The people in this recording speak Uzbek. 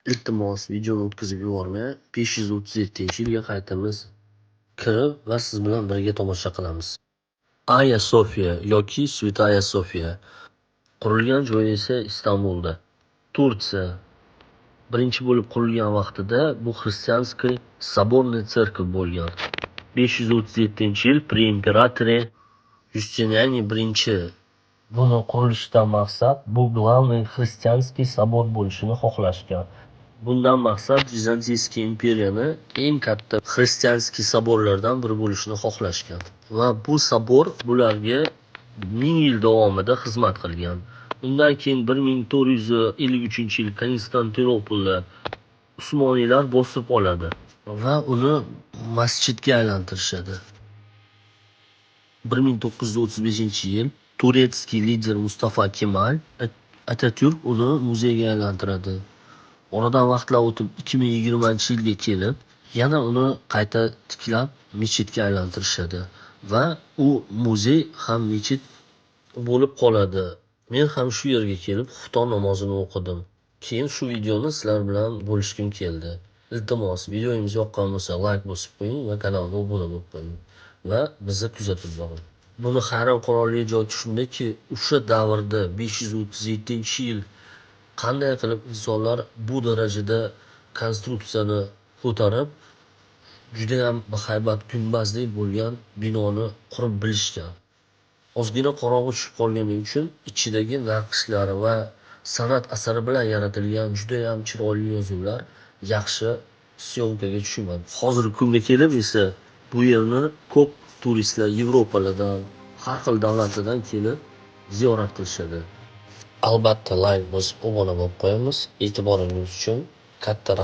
Iltimos, videoni o'tkazib yubormang. 537-yilga qaytamiz. Kirib va siz bilan birga tomosha qilamiz. Aya Sofiya yoki Святая Sofiya. Qurilgan joyi esa Istanbulda, Turtsiya. Birinchi bo'lib qurilgan vaqtida bu христианский соборный церковь bo'lgan. 537-yil при императоре Yustiniani birinchi. Buni qurilishidan maqsad bu главный христианский собор bo'lishini xohlashgan. Bundan maqsad Византийский imperiyani eng katta христианский собор lardan biri bo'lishini xohlashgan. Va bu собор bularga 1000 yil davomida xizmat qilgan. Undan keyin 1453-yil Konstantinopolni Usmoniylar bosib oladi va uni masjidga aylantirishadi. 1935-yil турецкий лидер Mustafa Kemal Atatürk uni muzeyga aylantiradi. Oradan vaqtlar o'tib, 2020-yilga kelib, yana uni qayta tiklab, mechitga aylantirishadi va u muzey ham mechit bo'lib qoladi. Men ham shu yerga kelib xufton namozini o'qidim. Keyin shu videoni sizlar bilan bo'lishgim keldi. Iltimos, videomiz yoqqan bo'lsa, layk bosib qo'ying va kanalga obuna bo'lib qo'ying va bizni kuzatib boring. Buni hayron qolarli joyi shundaki, o'sha davrda, 537-yil, qanday qilib insonlar bu darajada konstruksiyani ko'tarib, judayam bahaybat gumbazli bo'lgan binoni qurib bilishgan. Ozgina qorong'i tushib qolgani uchun ichidagi naqshlar va san'at asari bilan yaratilgan judayam chiroyli yozuvlar yaxshi съёмка ga tushmadi. Hozirgi kunga kelib esa bu yerni ko'p turistlar Yevropalardan, har xil davlatlardan kelib ziyorat qilishadi. Albatta, layk bosib, obuna bo'lib qo'yamiz. E'tiboringiz uchun katta rahmat.